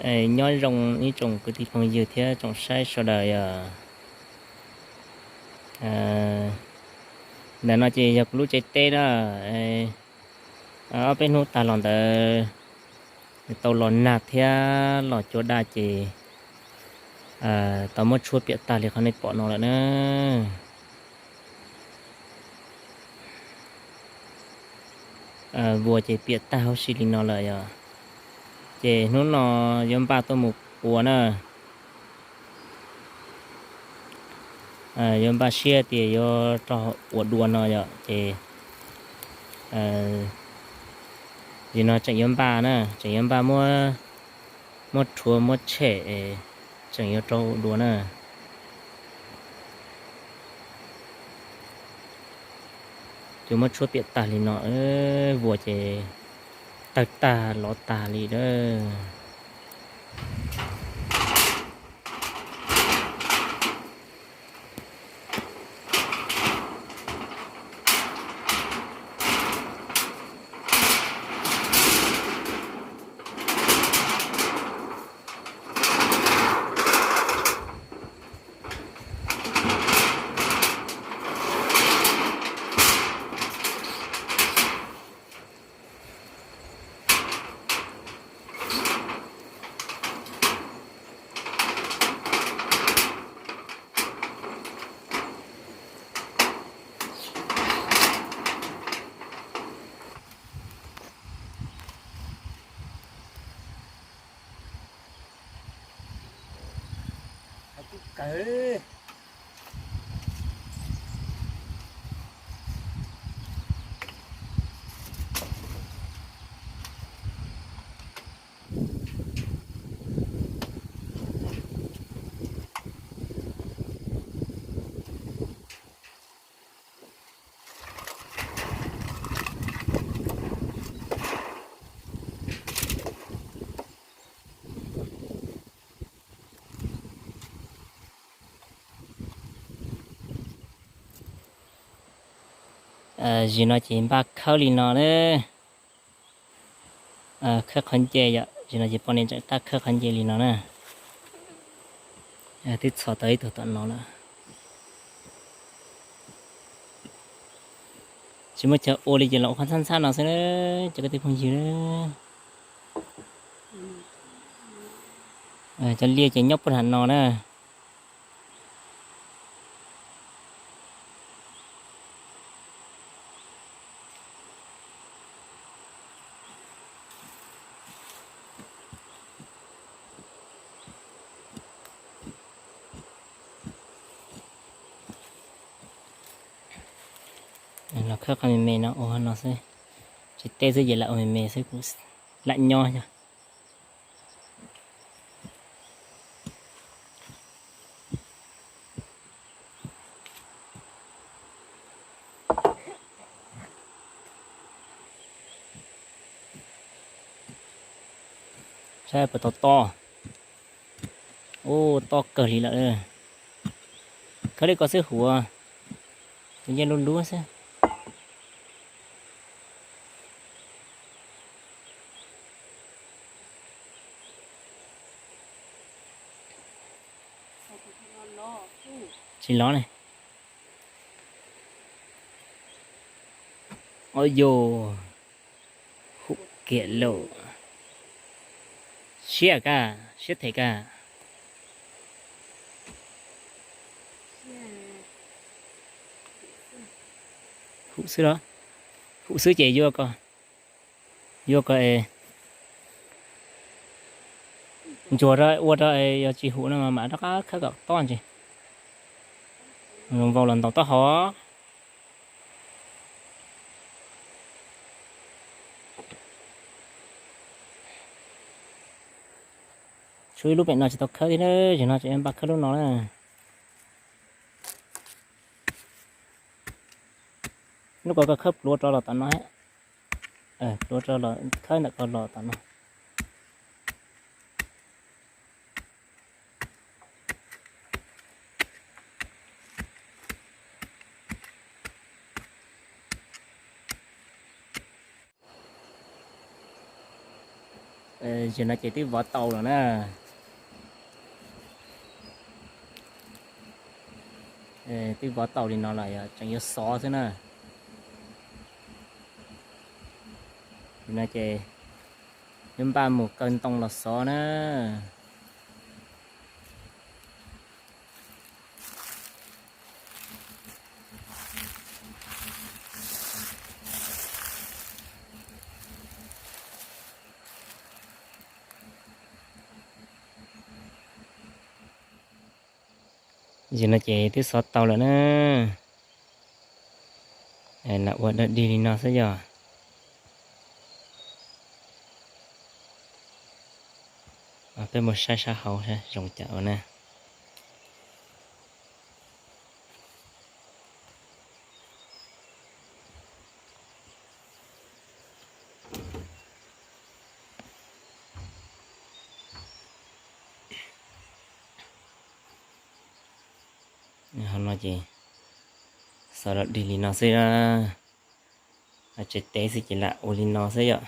Nyob zoo ib tsoom kwv tij phooj ywg thiab tsoom saib sawv daws yog, ntawm no ces yog kuv lub tsev teb na. Ob peb hnub tag los ntawd tau los nag thiab los cua daj ces tau muab tshuab piam tag li qhov nej pom no lawm na. Vuas ces piam tag huv si li no lawm yog, ces hnub no yuav npaj tuaj mus ua na. Yuav npaj siab tias yuav rau ua dua no yog ces nim no tseem yuav npaj na, tseem yuav npaj muab, muab rhuav muab tshem, tseem yuav rau ua dua na. Ces muab tshuab piam tag li no, vuas ces tawg tag lov tag li a. Zim no ces npaj khawb li no na. Khawb qhov nce yom, zim no ces poj niam tseem tab khawb qhov nce li no na. Twb txhos tau ib tug tom no lawm. Tsis muaj chaw ua li ces los ua qhov ntxhab ntxhab no xwb na, cov kwv tij phooj ywg na. Cov liaj ces nyob puag nram no na. Los khawb qhov me me no ua no xwb, tsis teb xwb ces lam ua me me xwb kuv lam nyob yog. Saib puas tau to. Ub, to kawg li lawm. Khawb li ko xwb huv, tus ncej lub lub xwb. Tsis lov ne. Ua yus, hum kiag lauj. Siab kag, siab them kag. Hum xwb los? Hum xwb ces yuav ko, yuav ko es ntsuag rau ua rau es yog tsis hum no mas mam rov qab khawb kom tob ntsis. Vau los ntaus taub hau. Tshuav ib lub pem no tsis tau khawb thiab, zaum no tseem npaj khawb lub no na. Lub ko koj khawb pluav rov los tom no, pluav rov los khawb ntawm ko los tom no. Tam sim no ces twb vov tau lawm na. Twb vov tau li no los yog tseem yuav xov xwb na. Tam sim no ces yuav npaj mus kaw ntoo los xov na. Tam sim no ces twb xov tau lawm na. Lam ua dawb dig li no xwb yog. Peb mus saib sab hauv zoo cas ua na. Hauv no ces xov dawb dig li no xwb. Tsev teb xwb ces lam ua li no xwb yom.